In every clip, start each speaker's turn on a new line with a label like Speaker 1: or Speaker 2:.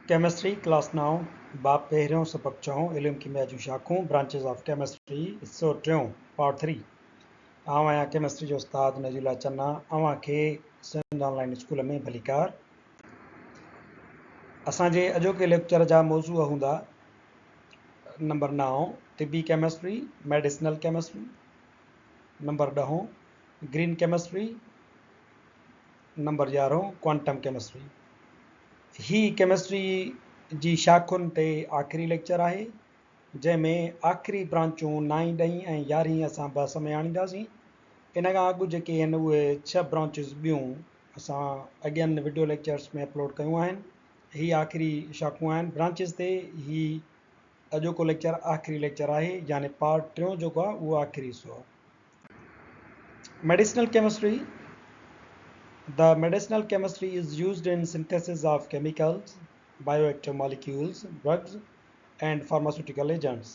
Speaker 1: Chemistry, class نائون، باب پهريون، سبق ڇهون، علم ڪيميا جون شاخون، Branches of Chemistry، حصو ٽيون، Part Three. آئون آهيان ڪيمسٽري جو استاد نذير الله چنا، اوهان کي سنڌ آن لائين اسڪول ۾ ڀليڪار. اسان جي اڄوڪي ليڪچر جا موضوع هوندا، نمبر نائون، طبي ڪيمسٽري، Medicinal Chemistry، number ڏهون، گرين ڪيمسٽري، نمبر يارهون، ڪوانٽم ڪيمسٽري. هي ڪيمسٽري جي شاخن تي آخري ليڪچر آهي، جنهن ۾ آخري برانچون نائين، ڏهين ۽ يارهين اسان بحث ۾ آڻينداسين. ان کان اڳ جيڪي آهن اهي ڇهه برانچز ٻيون اسان اڳين وڊيو ليڪچرز ۾ اپلوڊ ڪيون آهن. هي آخري شاخون آهن. برانچز تي هي اڄوڪو ليڪچر آخري ليڪچر آهي يعني پارٽ ٽيون جيڪو آهي اهو آخري حصو آهي. Medicinal chemistry, The medicinal chemistry is used in synthesis of chemicals, bioactive molecules, drugs and pharmaceutical agents.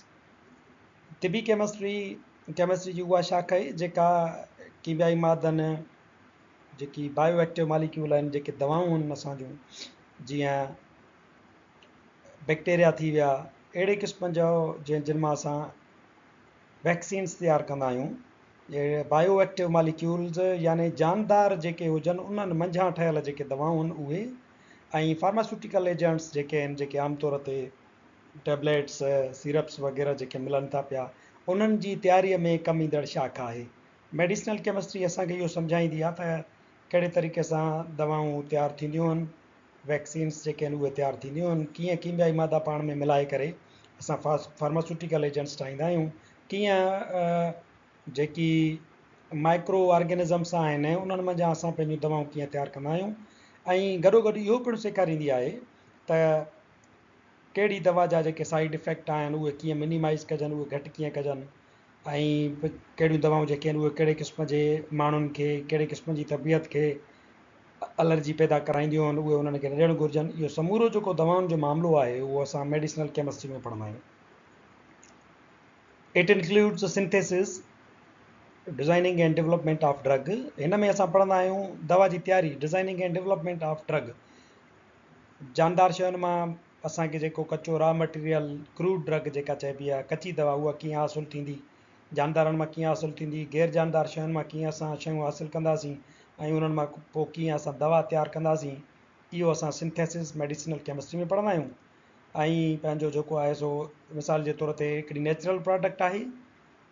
Speaker 1: طبي ڪيمسٽري ڪيمسٽري جي اها شاخ آهي جيڪا ڪيميائي مادن جيڪي بايو ايڪٽو ماليڪيول آهن جيڪي دوائون آهن اسان جون جيئن بيڪٽيريا ٿي ويا اهڙي قسم جا جن مان اسان ويڪسينز تيار ڪندا آهيون. اهي بايو ايڪٽو ماليڪيولز يعني جاندار جيڪي هجن انهن منجهان ٺهيل جيڪي دوائون آهن اهي ۽ فارماسيوٽيڪل ايجنٽس جيڪي آهن جيڪي عام طور تي ٽيبليٽس، سيرپس وغيره جيڪي ملن ٿا پيا انهن جي تياري ۾ ڪم ايندڙ شاخ آهي. ميڊيسنل ڪيمسٽري اسان کي اهو سمجهائيندي آهي ته ڪهڙي طريقي سان دوائون تيار ٿينديون آهن. ويڪسينز جيڪي آهن اهي تيار ٿينديون آهن، ڪيئن ڪيميائي مادا پاڻ ۾ ملائي ڪري اسان فارماسيوٽيڪل ايجنٽس ٺاهيندا آهيون، ڪيئن جيڪي مائڪرو آرگينزمس آهن انهن منجهان اسان پنهنجون دوائون ڪيئن تيار ڪندا آهيون ۽ گڏوگڏ اهو پڻ سيکاريندي آهي ته ڪهڙي دوا جا جيڪي سائيڊ افيڪٽ آهن اهي ڪيئن منيمائز ڪجن اهي گهٽ ڪيئن ڪجن ۽ ڪهڙيون دوائون جيڪي آهن اهي ڪهڙي قسم جي ماڻهن کي ڪهڙي قسم جي طبيعت کي الرجي پيدا ڪرائينديون آهن اهي انهن کي نه ڏيڻ گهرجن. اهو سمورو جيڪو دوائن جو معاملو آهي اهو اسان ميڊيسنل ڪيمسٽري ۾ پڙهندا آهيون. It includes synthesis, designing and development of drug. هن ۾ اسان پڙهندا آهيون دوا جي تياري، designing and development of drug. جاندار شين مان اسان کي جيڪو ڪچو را مٽيريل، ڪروڊ ڊرگ جيڪا چئبي آهي، ڪچي دوا اها ڪيئن حاصل ٿيندي، جاندارن مان ڪيئن حاصل ٿيندي، غير جاندار شين مان ڪيئن اسان شيون حاصل ڪنداسين ۽ انهن مان پوء ڪيئن اسان دوا تيار ڪنداسين، اهو اسان سنٿيسز ميڊيسنل ڪيمسٽري ۾ پڙهندا آهيون ۽ پنهنجو جيڪو آهي سو مثال جي طور تي هڪڙي نيچرل پراڊڪٽ آهي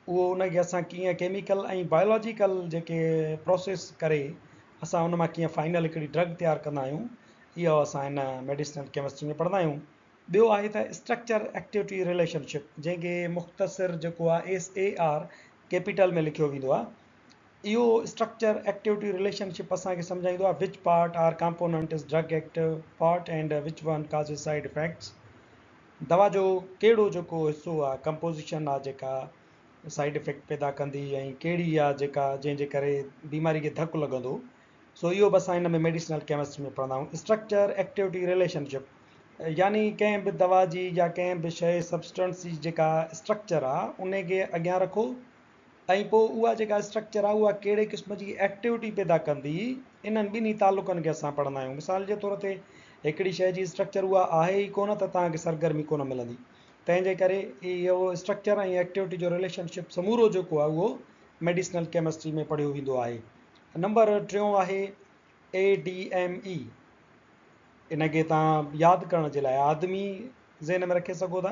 Speaker 1: اهو ان کي اسان ڪيئن ڪيميڪل ۽ بايولاجيڪل جيڪي پروسيس ڪري اسان ان مان ڪيئن فائنل هڪڙي ڊرگ تيار ڪندا آهيون اهو اسان هن ميڊيسنل ڪيمسٽري ۾ پڙهندا آهيون. ٻيو آهي ته اسٽرڪچر ايڪٽيوٽي رليشن شپ جنهن کي مختصر جيڪو آهي ايس اي آر ڪيپيٽل ۾ لکيو ويندو آهي اهو اسٽرڪچر ايڪٽيوٽي رليشن شپ اسان کي سمجهائيندو آهي which part or component is drug active part and which one causes side effects دوا جو ڪهڙو جيڪو حصو آهي ڪمپوزيشن آهي جيڪا سائيڊ افيڪٽ پيدا ڪندي ۽ ڪهڙي آهي جيڪا جنهن جي ڪري بيماري کي ڌڪ لڳندو سو اهو به اسان هن ۾ ميڊيسنل ڪيمسٽري ۾ پڙهندا آهيون. اسٽرڪچر ايڪٽيوٽي رليشن شپ يعني ڪنهن به دوا جي يا ڪنهن به شيء سبسٽنس جي جيڪا اسٽرڪچر آهي ان کي اڳيان رکو ۽ پوء اها جيڪا اسٽرڪچر آهي اها ڪهڙي قسم جي ايڪٽيوٽي پيدا ڪندي انهن ٻنهي تعلقن کي اسان پڙهندا آهيون. مثال جي طور تي هڪڙي شيء جي اسٽرڪچر اها آهي ئي ڪونه ته توهان کي سرگرمي ڪونه ملندي تنهن جي ڪري اهو اسٽرڪچر ۽ ايڪٽيوٽي جو رليشن شپ سمورو جيڪو آهي اهو ميڊيسنل ڪيمسٽري ۾ پڙهيو ويندو آهي. نمبر ٽيون آهي ADME ان کي توهان ياد ڪرڻ جي لاء آدمي ذهن ۾ رکي سگهو ٿا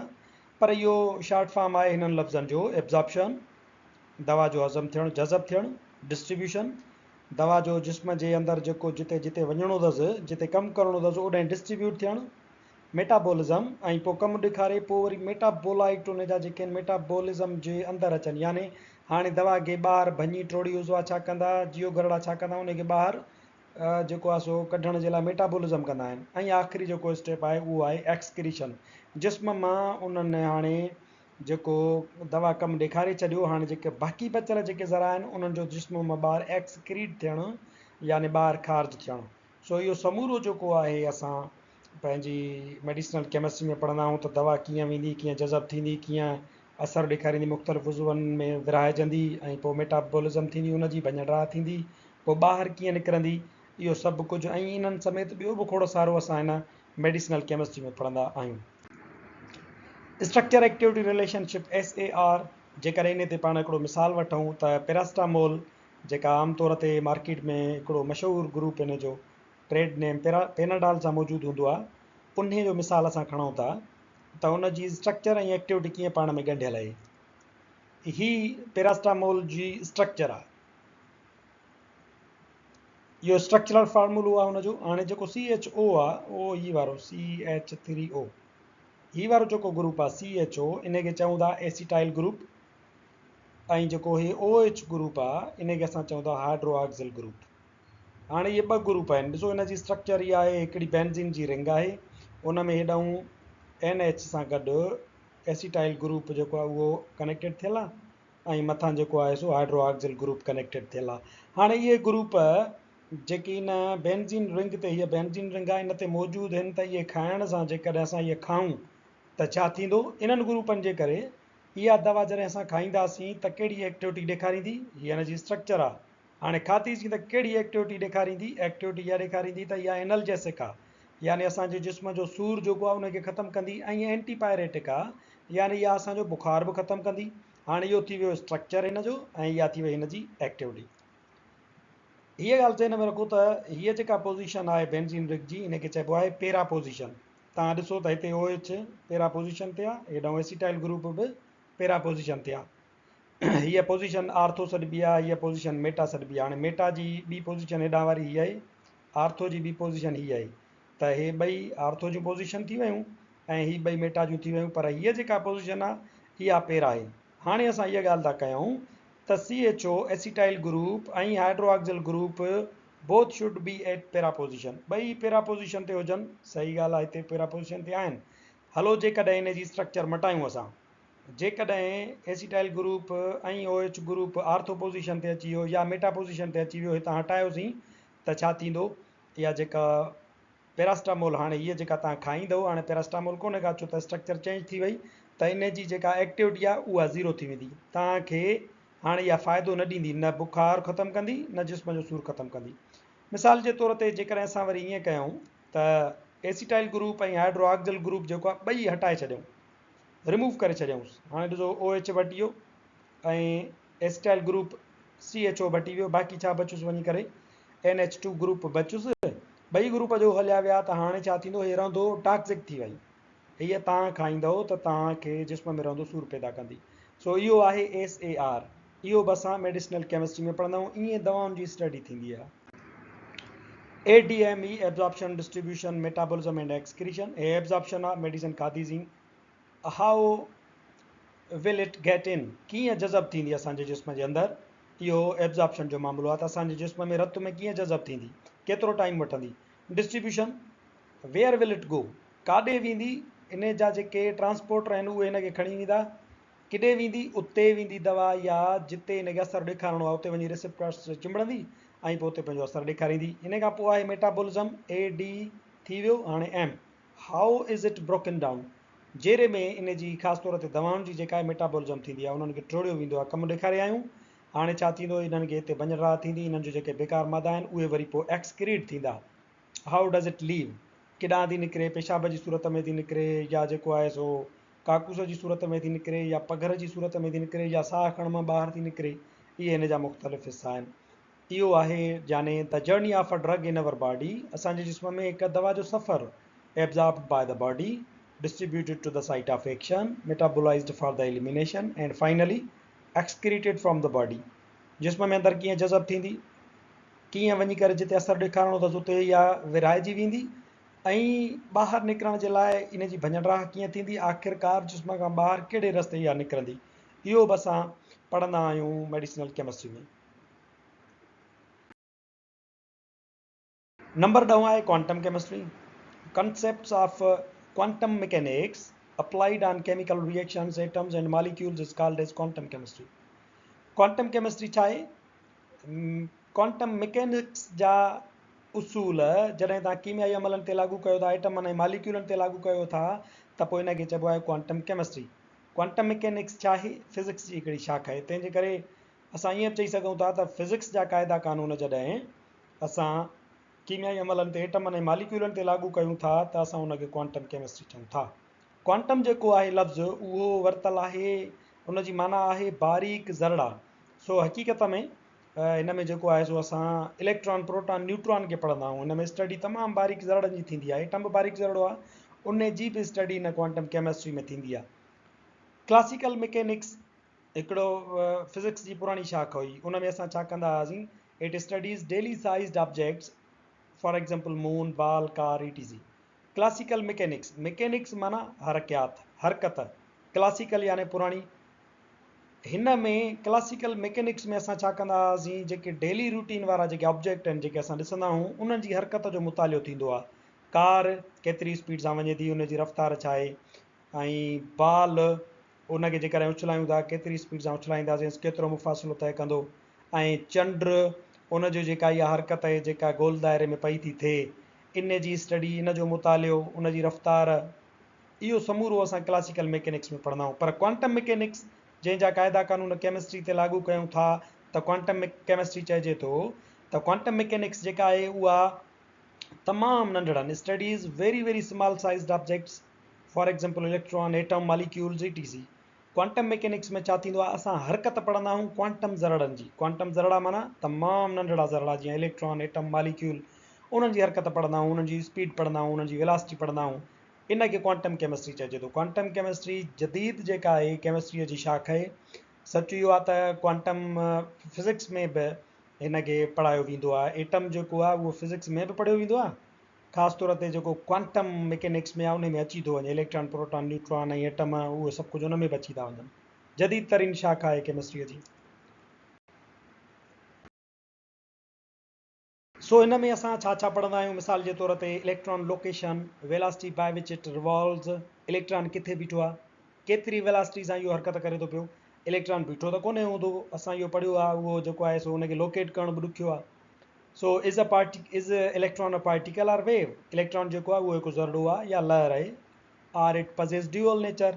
Speaker 1: پر اهو شارٽ فارم آهي هنن لفظن جو ابزارپشن دوا جو هضم ٿيڻ جذب ٿيڻ ڊسٽريبيوشن دوا جو جسم جي اندر جيڪو جتي جتي وڃڻو اٿس جتي ڪم ڪرڻو اٿس اوڏانهن ڊسٽريبيوٽ ٿيڻ ميٽابولزم ۽ پوء ڪم ڏيکاري پوء وري ميٽابولائيٽ ان جا جيڪي آهن ميٽابولزم جي اندر اچن يعني هاڻي دوا کي ٻاهر ڀڃي ٽوڙي عضوا ڇا ڪندا جيو گهرڙا ڇا ڪندا ان کي ٻاهر جيڪو آهي سو ڪڍڻ جي لاء ميٽابولزم ڪندا آهن ۽ آخري جيڪو اسٽيپ آهي اهو آهي ايڪسڪريشن جسم مان انهن هاڻي جيڪو دوا ڪم ڏيکاري ڇڏيو هاڻي جيڪي باقي بچيل جيڪي ذرا آهن انهن جو جسم مان ٻاهر ايڪسڪريٽ ٿيڻ يعني ٻاهر خارج ٿيڻ سو اهو سمورو جيڪو آهي اسان پنهنجي ميڊيسنل ڪيمسٽري ۾ پڙهندا آهيون ته دوا ڪيئن ويندي، ڪيئن جذب ٿيندي، ڪيئن اثر ڏيکاريندي، مختلف عضون ۾ ورهائجندي ۽ پوء ميٽابولزم ٿيندي ان جي ڀڃ ڊاهه ٿيندي، پوء ٻاهر ڪيئن نڪرندي، اهو سڀ ڪجهه ۽ انهن سميت ٻيو به کوڙ سارو اسان هن ميڊيسنل ڪيمسٽري ۾ پڙهندا آهيون. Structure activity relationship, S A R, جيڪڏهن انهي تي پاڻ هڪڙو مثال وٺون ته پيراسٽامول جيڪا عام طور تي مارڪيٽ ۾ هڪڙو مشهور گروپ ان جو ٽريڊ نيم پيناڊال سان موجود هوندو آهي، انهي جو مثال اسان کڻون ٿا ته ان جي اسٽرڪچر ۽ ايڪٽيوٽي ڪيئن پاڻ ۾ ڳنڍيل آهي. هي پيراسٽامول جي اسٽرڪچر آهي. اهو اسٽرڪچرل فارمولو آهي ان جو. هاڻي جيڪو سي ايڇ او آهي اهو هي وارو سي ايڇ ٿري او، هي وارو جيڪو گروپ آهي سي ايڇ او، ان کي چئون ٿا ايسيٽائل گروپ، ۽ جيڪو هي او ايڇ گروپ آهي ان کي اسان چئون ٿا هائيڊرو آڪسل گروپ. هاڻي اهي ٻه گروپ آهن، ڏسو ان جي اسٽرڪچر اها آهي، هڪڙي بينزين جي رنگ آهي، ان ۾ هيڏانهن اين ايڇ سان گڏ ايسيٽائل گروپ جيڪو آهي اهو ڪنيڪٽيڊ ٿيل آهي ۽ مٿان جيڪو آهي سو هائيڊرو آڪسل گروپ ڪنيڪٽيڊ ٿيل آهي. هاڻي اهي گروپ جيڪي ان بينزين رنگ تي، هيء بينزين رنگ آهي، ان تي موجود آهن ته اهي کائڻ سان جيڪڏهن اسان اهي کائون ته ڇا ٿيندو؟ انهن گروپن جي ڪري اها دوا جڏهن اسان کائينداسين ته ڪهڙي ايڪٽيوٽي ڏيکاريندي؟ هي ان جي اسٽرڪچر آهي. هاڻي کاتيسين ته ڪهڙي ايڪٽيوٽي ڏيکاريندي؟ ايڪٽيوٽي اها ڏيکاريندي ته اها اينلجيسڪ آ، يعني اسان جي جسم جو سور جيڪو آ ان کي ختم ڪندي ۽ اينٽي پائريٽڪ آ، يعني اها اسان جو بخار به ختم ڪندي. هاڻي اهو ٿي ويو اسٽرڪچر هن جو ۽ اها ٿي وئي هن جي ايڪٽيوٽي. هيء ڳالهه ذهن ۾ رکو ته هيء جيڪا پوزيشن آهي بينزين رنگ جي ان کي چئبو آهي پيرا پوزيشن. توهان ڏسو ته هتي او ايڇ پيرا پوزيشن تي آ، هيڏانهن ايسيٽائل گروپ به پيرا پوزيشن تي آ. هيء پوزيشن آرٿو سڏبي آهي، هيء پوزيشن ميٽا سڏبي آهي. هاڻي ميٽا جي ٻي پوزيشن هيڏانهن واري هيء آهي، آرٿو جي ٻي پوزيشن هيء آهي. ته هي ٻئي آرٿو جون پوزيشن ٿي ويون ۽ هي ٻئي ميٽا جون ٿي ويون، پر هيء جيڪا پوزيشن آهي اها پيرا آهي. هاڻي اسان هيء ڳالهه ٿا ڪيون ته C H O, acetyl group, ۽ hydroxyl group both should be at para position, ٻئي پيرا پوزيشن تي هجن. صحيح ڳالهه آهي، هتي پيرا پوزيشن تي آهن. هلو جيڪڏهن ان جي اسٽرڪچر مٽايون اسان. جيڪڏهن acetyl group ۽ O H group ortho position تي اچي ويو يا ميٽا پوزيشن تي اچي ويو، هتان هٽايوسين ته ڇا ٿيندو؟ اها جيڪا پيراسٽامول هاڻي هيء جيڪا توهان کائيندؤ، هاڻي پيراسٽامول ڪونهي ڪا، ڇو ته اسٽرڪچر چينج ٿي وئي، ته ان جي جيڪا ايڪٽيوٽي آهي اها زيرو ٿي ويندي. توهان کي هاڻي اها فائدو نه ڏيندي، نه بخار ختم ڪندي نه جسم جو سور ختم ڪندي. مثال جي طور تي جيڪڏهن اسان وري ائين ڪيون ته ايسيٽائل گروپ ۽ هائيڊرو آڪسل گروپ جيڪو آهي ٻئي هٽائي ڇڏيون، ريموو ڪري ڇڏيائونس. هاڻي ڏسو او ايڇ بٽي ويو ۽ acetyl group C H O Bhatti ويو، باقي ڇا بچيس وڃي ڪري اين ايڇ ٽو گروپ بچيس. ٻئي گروپ جو هليا ويا ته هاڻي ڇا ٿيندو، هي رهندو ٽاڪسڪ ٿي وئي. هيء تان کائيندؤ ته تان کي جسم ۾ رهندو سور پيدا ڪندي. سو اهو آهي ايس اي آر. اهو به اسان ميڊيسنل ڪيمسٽري ۾ پڙهندا آهيون. ائين دوائن جي اسٽڊي ٿيندي آهي. A D M E, absorption, distribution, metabolism and excretion. هي ايبزارپشن آهي، medicine کاڌيسين، how will it get in, ڪيئن جذب ٿيندي اسان جي جسم جي اندر، اهو ايبزارپشن جو معاملو آهي ته اسان جي جسم ۾ رت ۾ ڪيئن جذب ٿيندي، ڪيترو ٽائيم وٺندي. Distribution, where will it go, ڪاڏي ويندي، ان جا جيڪي ٽرانسپورٽر آهن اهي هن کي کڻي ويندا، ڪيڏي ويندي، اتي ويندي دوا يا جتي ان کي اثر ڏيکارڻو آهي اتي وڃي ريسيپٽرس تي چنبڙندي ۽ پوء اتي پنهنجو اثر ڏيکاريندي. ان کان پوء آهي ميٽابولزم، اي ڊي ٿي ويو، هاڻي M, how is it broken down, جيري ۾ ان جي خاص طور تي دوائن جي جيڪا ميٽابولزم ٿيندي آهي انهن کي ٽوڙيو ويندو آهي، ڪم ڏيکاري آيون، هاڻي ڇا ٿيندو انهن کي هتي ڀڃ ڊاهه ٿيندي، انهن جو جيڪي بيڪار مادا آهن اهي وري پوء ايڪسڪريٽ ٿيندا، how does it leave, ڪيڏانهن ٿي نڪري، پيشاب جي صورت ۾ ٿي نڪري يا جيڪو آهي سو ڪاڪوس جي صورت ۾ ٿي نڪري يا پگهر جي صورت ۾ ٿي نڪري يا ساهه کڻڻ مان ٻاهر ٿي نڪري، اهي هن جا مختلف حصا آهن. اهو آهي يعني The journey of a drug in our body، اسان جي جسم ۾ هڪ دوا جو سفر، absorbed by the body, distributed to the site of action, metabolized for the elimination and finally excreted from the body. جسم ۾ اندر ڪيئن جذب ٿيندي، ڪيئن وڃي ڪري جتي اثر ڏيکارڻو اٿس اتي اها ورهائجي ويندي ۽ ٻاهر نڪرڻ جي لاء ان جي ڀڃ ڊاهه ڪيئن ٿيندي، آخرڪار جسم کان ٻاهر ڪهڙي رستي اها نڪرندي، اهو به اسان پڙهندا آهيون ميڊيسنل ڪيمسٽري ۾. نمبر ڏهون آهي quantum chemistry, concepts of quantum mechanics applied on chemical reactions, atoms and molecules is called as quantum chemistry. Quantum chemistry ڇا آهي؟ ڪوانٽم مڪينڪس جا اصول جڏهن توهان ڪيميائي عملن تي لاڳو ڪيو ٿا، ائٽمن ۽ ماليڪيولن تي لاڳو ڪيو ٿا ته پوء ان کي چئبو آهي ڪوانٽم ڪيمسٽري. ڪوانٽم مڪينڪس ڇا آهي؟ فزڪس جي هڪڙي شاخ آهي، تنهن جي ڪري اسان ائين به چئي سگهون ٿا ته فزڪس جا قاعدا قانون جڏهن اسان ڪيميائي عملن تي ايٽمن ۽ ماليڪيولن تي لاڳو ڪيون ٿا ته اسان ان کي ڪوانٽم ڪيمسٽري چئون ٿا. ڪوانٽم جيڪو آهي لفظ اهو ورتل آهي ان جي معنيٰ آهي باريڪ ذرڙا. سو حقيقت ۾ هن ۾ جيڪو آهي سو اسان اليڪٽران، پروٽان، نيوٽران کي پڙهندا آهيون. هن ۾ اسٽڊي تمام باريڪ ذرڙن جي ٿيندي آهي. ايٽم به باريڪ ذرڙو آهي ان جي به اسٽڊي هن ڪوانٽم ڪيمسٽري ۾ ٿيندي آهي. ڪلاسيڪل مڪينڪس هڪڙو فزڪس جي پراڻي شاخ هئي ان ۾ اسان ڇا ڪندا هئاسين it studies daily sized objects for example moon, ball, car E T C. Classical mechanics, mechanics معنيٰ حرڪيات، حرڪت، ڪلاسيڪل يعني پراڻي، هن ۾ ڪلاسيڪل مڪينڪس ۾ اسان ڇا ڪندا هئاسين جيڪي ڊيلي روٽين وارا جيڪي آبجيڪٽ آهن جيڪي اسان ڏسندا آهيون انهن جي حرڪت جو مطالعو ٿيندو آهي. ڪار ڪيتري اسپيڊ سان وڃي ٿي ان جي رفتار ڇا آهي ۽ بال ان کي جيڪڏهن اڇلايون ٿا ڪيتري اسپيڊ سان اڇلائينداسين ڪيترو مفاصلو طئي ڪندو ۽ چنڊ ان جو جيڪا اها حرڪت آهي جيڪا گول دائري ۾ پئي ٿي ٿئي ان جي اسٽڊي ان جو مطالعو ان جي رفتار اهو سمورو اسان ڪلاسيڪل ميڪينڪس ۾ پڙهندا آهيون پر ڪوانٽم ميڪينڪس جنهن جا قاعدا قانون ڪيمسٽري تي لاڳو ڪيون ٿا ته ڪوانٽم ڪيمسٽري چئجي ٿو ته ڪوانٽم ميڪينڪس جيڪا آهي اها تمام ننڍڙن studies very very small sized objects for example electron, atom, molecules E T C. Quantum mechanics ۾ ڇا ٿيندو آهي اسان حرڪت پڙهندا آهيون ڪوانٽم ذرڙن جي، ڪوانٽم ذرڙا معنيٰ تمام ننڍڙا ذرڙا جيئن اليڪٽران، ايٽم، ماليڪيول انهن جي حرڪت پڙهندا آهيون انهن جي اسپيڊ پڙهندا آهيون انهن جي ويلاسٽي پڙهندا آهيون ان کي ڪوانٽم ڪيمسٽري چئجي ٿو. ڪوانٽم ڪيمسٽري جديد جيڪا آهي ڪيمسٽريء جي شاخ آهي. سچ اهو آهي ته ڪوانٽم فزڪس ۾ به هن کي پڙهايو ويندو آهي. ايٽم جيڪو آهي اهو فزڪس ۾ به پڙهيو ويندو آهي. خاص طور تي جيڪو ڪوانٽم مڪينڪس ۾ آهي انهي ۾ اچي ٿو وڃي اليڪٽران پروٽان نيوٽران ۽ ايٽم اهي سڀ ڪجهه ان ۾ به اچي ٿا وڃن جديد ترين شاخ آهي ڪيمسٽريء جي. سو ان ۾ اسان ڇا ڇا پڙهندا آهيون مثال جي طور تي electron location, velocity by which it revolves, electron ڪٿي بيٺو آهي ڪيتري ويلاسٽي سان اهو حرڪت ڪري ٿو پيو اليڪٽران بيٺو ته ڪونهي هوندو اسان اهو پڙهيو آهي اهو جيڪو آهي سو ان کي لوڪيٽ ڪرڻ به ڏکيو آهي so is a party is electron a particle or wave electron جيڪو آهي اهو هڪ ذرڙو آهي يا لهر آهي or it possess dual nature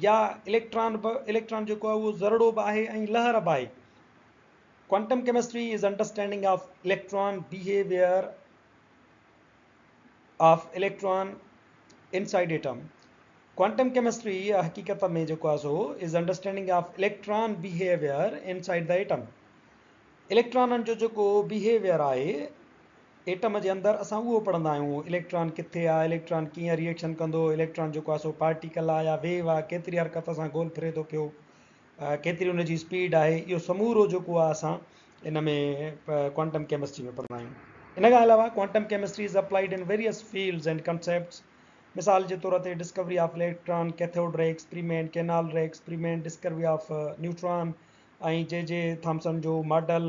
Speaker 1: يا اليڪٽران به اليڪٽران جيڪو آهي اهو ذرڙو به آهي ۽ لهر به آهي quantum chemistry is understanding of electron behaviour of electron inside atom quantum chemistry حقيقت ۾ جيڪو آهي سو is understanding of electron behaviour inside the atom اليڪٽرانن جو جيڪو بيهيويئر آهي ايٽم جي اندر اسان اهو پڙهندا آهيون اليڪٽران ڪٿي آهي اليڪٽران ڪيئن ريئيڪشن ڪندو اليڪٽران جيڪو آهي سو پارٽيڪل آهي يا ويو آهي ڪيتري حرڪت سان گول ڦري ٿو پيو ڪيتري ان جي اسپيڊ آهي اهو سمورو جيڪو آهي اسان ان ۾ ڪوانٽم ڪيمسٽري ۾ پڙهندا آهيون ان کان علاوه quantum chemistry is applied in various fields and concepts مثال جي طور تي discovery of electron cathode ray experiment canal ray experiment discovery of neutron ۽ J J Thomson جو model,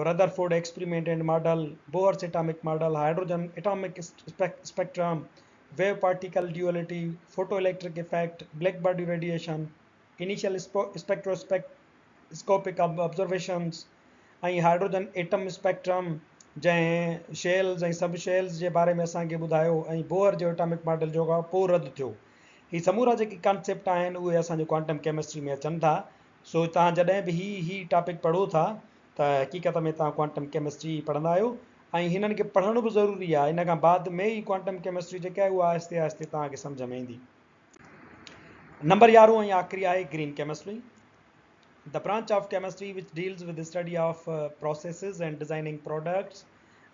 Speaker 1: Rutherford experiment and model, Bohr's atomic model, hydrogen atomic spectrum, wave particle duality, photo electric effect, black body radiation, initial spectroscopic observations ۽ hydrogen atom spectrum جنهن shells ۽ sub shells جي باري ۾ اسان کي ٻڌايو ۽ Bohr جو atomic model جيڪو پوء رد ٿيو. هي سمورا جيڪي ڪانسيپٽ آهن اهي اسان جي ڪوانٽم ڪيمسٽري ۾ اچن ٿا. سو توهان جڏهن به هي هي ٽاپڪ پڙهو ٿا ته حقيقت ۾ توهان ڪوانٽم ڪيمسٽري ئي پڙهندا آهيو ۽ هنن کي پڙهڻ به ضروري آهي ان کان بعد ۾ ئي ڪوانٽم ڪيمسٽري جيڪا آهي اها آهستي آهستي توهان کي سمجهه ۾ ايندي. نمبر يارهون ۽ آخري آهي green chemistry The branch of chemistry which deals with the study of processes and designing products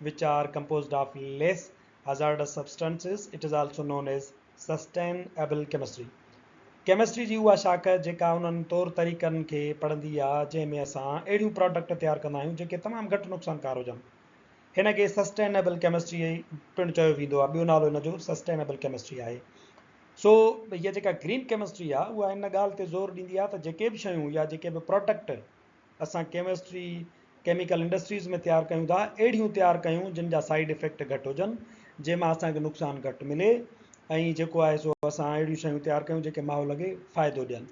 Speaker 1: which are composed of less hazardous substances it is also known as sustainable chemistry chemistry جي اها شاخ جيڪا انهن طور طريقن کي پڙهندي آهي جنهن ۾ اسان اهڙيون پراڊڪٽ تيار ڪندا آهيون جيڪي تمام گهٽ نقصانڪار هجن هن کي سسٽينيبل ڪيمسٽري پڻ چيو ويندو آهي ٻيو نالو هن جو سسٽينيبل ڪيمسٽري آهي سو هيء جيڪا گرين ڪيمسٽري آهي اها ان ڳالهه تي زور ڏيندي آهي ته جيڪي به شيون يا جيڪي به پراڊڪٽ اسان ڪيمسٽري، ڪيميڪل انڊسٽريز ۾ تيار ڪيون ٿا، اهڙيون تيار ڪيون جن جا سائيڊ افيڪٽ گهٽ هجن، جنهن مان اسان کي نقصان گهٽ ملي ۽ جيڪو آهي سو اسان اهڙيون شيون تيار ڪيون جيڪي ماحول کي فائدو ڏين.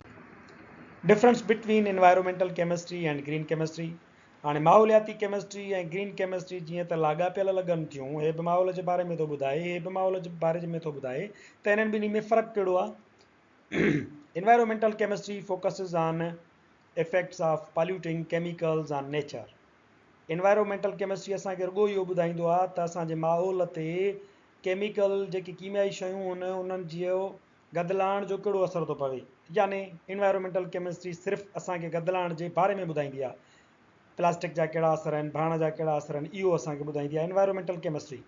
Speaker 1: Difference between environmental chemistry and green chemistry هاڻي ماحولياتي ڪيمسٽري ۽ گرين ڪيمسٽري جيئن ته لاڳاپيل لڳن ٿيون، هي به ماحول جي باري ۾ ٿو ٻڌائي، هي به ماحول جي باري ۾ ٿو ٻڌائي ته انهن ٻنهي ۾ فرق ڪهڙو آهي؟ Environmental chemistry focuses on effects of polluting chemicals on nature. Environmental chemistry اسان کي رڳو اهو ٻڌائيندو آهي ته اسان جي ماحول تي ڪيميڪل جيڪي ڪيميائي شيون آهن انهن جو گدلاڻ جو ڪهڙو اثر ٿو پوي. يعني انوائرومينٽل ڪيمسٽري صرف اسان کي گدلاڻ جي باري ۾ ٻڌائيندي آهي. پلاسٽڪ جا ڪهڙا اثر آهن، ڀاڻ جا ڪهڙا اثر آهن اهو اسان کي ٻڌائيندي آهي environmental chemistry.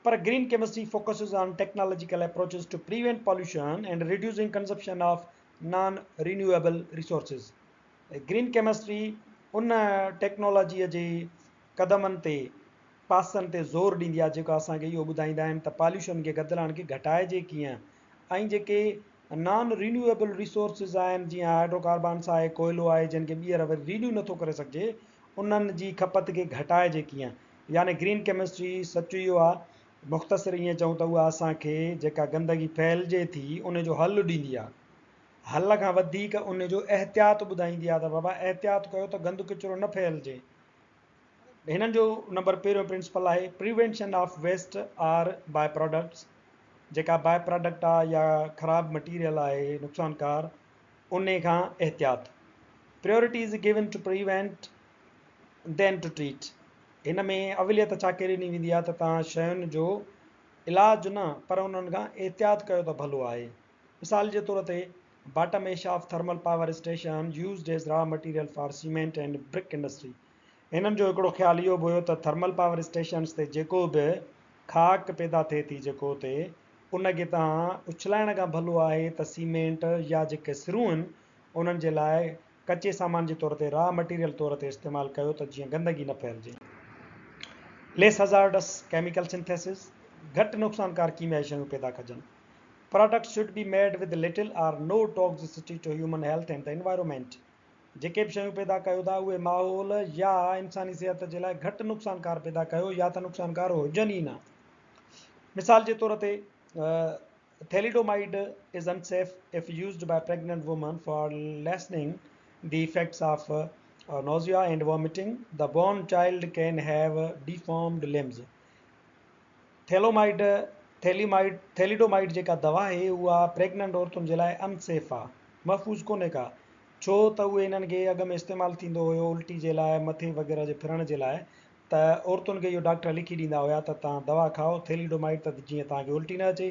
Speaker 1: Per green chemistry focuses on technological approaches to prevent pollution and reducing consumption of non renewable resources. Green chemistry ان ٽيڪنالاجيء جي قدمن تي، پاسن تي زور ڏيندي آهي جيڪا اسان کي اهو ٻڌائيندا آهن ته پاليوشن کي، گدلاڻ کي گهٽائجي ڪيئن ۽ جيڪي نان رينيوئيبل ريسورسز آهن جيئن هائيڊرو ڪاربانس آهي، ڪوئلو آهي جنهن کي ٻيهر وري رينيو نٿو ڪري سگهجي انهن جي کپت کي گهٽائجي ڪيئن. يعني گرين ڪيمسٽري سچ اهو آهي مختصر ائين چئون ته اها اسان کي جيڪا گندگي ڦهلجي ٿي ان جو حل ڏيندي آهي. حل کان وڌيڪ ان جو احتياط ٻڌائيندي آهي ته بابا احتياط ڪيو ته گند ڪچرو نه ڦهلجي. هنن جو نمبر پهريون پرنسپل آهي prevention of waste or by products جيڪا باء پراڊڪٽ آهي يا خراب مٽيريل آهي نقصانڪار انهي کان احتياط. Priority is given to prevent than to treat هن ۾ اوليت ڇا کي ڏني ويندي آهي ته توهان شين جو علاج نه پر انهن کان احتياط ڪيو ته ڀلو آهي. مثال جي طور تي bottom ash of thermal power station used as raw material for cement and brick industry هنن جو هڪڙو خيال اهو به هيو ته ٿرمل پاور اسٽيشنز تي جيڪو به خاڪ پيدا ٿئي ٿي جيڪو اتي ان کي توهان اڇلائڻ کان ڀلو آهي ته سيمينٽ يا جيڪي سرون آهن انهن جي لاء ڪچي سامان جي طور تي را مٽيريل طور تي استعمال ڪيو ته جيئن گندگي نه ڦهلجي. ليس هزارڊس ڪيميڪل سنٿيسز گهٽ نقصانڪار ڪيميائي شيون پيدا ڪجن. Products should be made with little or no toxicity to human health and the environment. جيڪي به شيون پيدا ڪيو ٿا اهي ماحول يا انساني صحت جي لاء گهٽ نقصانڪار پيدا ڪيو يا ته نقصانڪار هجن ئي نه. مثال جي طور تي thalidomide is unsafe if used by pregnant women for lessening the effects of nausea and vomiting. The born child can have deformed limbs. Thalidomide, Thalimide, Thalidomide جيڪا دوا آهي اها پريگننٽ عورتن جي لاء ان سيف آهي، محفوظ ڪونهي ڪا، ڇو ته اهي انهن کي اڳ ۾ استعمال ٿيندو هيو الٽي جي لاء، مٿي وغيره جي ڦرڻ جي لاء ته عورتن کي اهو ڊاڪٽر لکي ڏيندا هيا ته توهان دوا کائو ٿيليڊومائيڊ ته جيئن توهان کي الٽي نه اچي،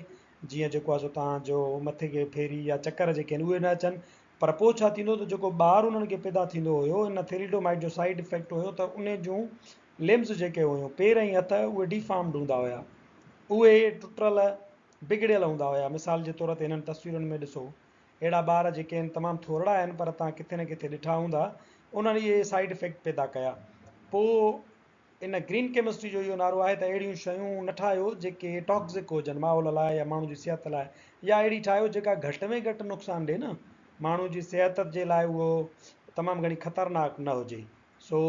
Speaker 1: جيئن جيڪو آهي سو توهان جو مٿي کي ڦيري يا چڪر جيڪي آهن اهي نه اچن، پر پوء ڇا ٿيندو ته جيڪو ٻار انهن کي پيدا ٿيندو هيو ان ٿيليڊومائيڊ جو سائيڊ افيڪٽ هيو ته انهي جون لمبز جيڪي هيون، پير ۽ هٿ، اهي ڊيفارمڊ هوندا هيا. اهي ٽٽل، بگڙيل هوندا هيا. مثال جي طور تي هنن تصويرن ۾ ڏسو. اهڙا ٻار جيڪي آهن تمام ٿورڙا آهن پر توهان ڪٿي نه ڪٿي ڏٺا هوندا. انهن اهي سائيڊ افيڪٽ پيدا ڪيا. پوء ان گرين ڪيمسٽري جو اهو نعرو آهي ته اهڙيون شيون نه ٺاهيو جيڪي ٽاڪسڪ هجن ماحول لاء يا ماڻهو جي صحت لاء يا اهڙي ٺاهيو جيڪا گهٽ ۾ گهٽ نقصان ڏي نه ماڻهو جي صحت جي لاء اهو تمام گهڻي خطرناڪ نه هجي. سو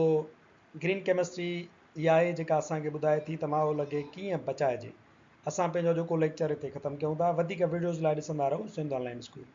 Speaker 1: گرين ڪيمسٽري اها آهي جيڪا اسان کي ٻڌائي ٿي ته ماحول کي ڪيئن بچائجي. اسان پنهنجو اڄوڪو ليڪچر هتي ختم ڪيون ٿا. وڌيڪ وڊيوز لاء ڏسندا رهو سنڌ آن لائين اسڪول.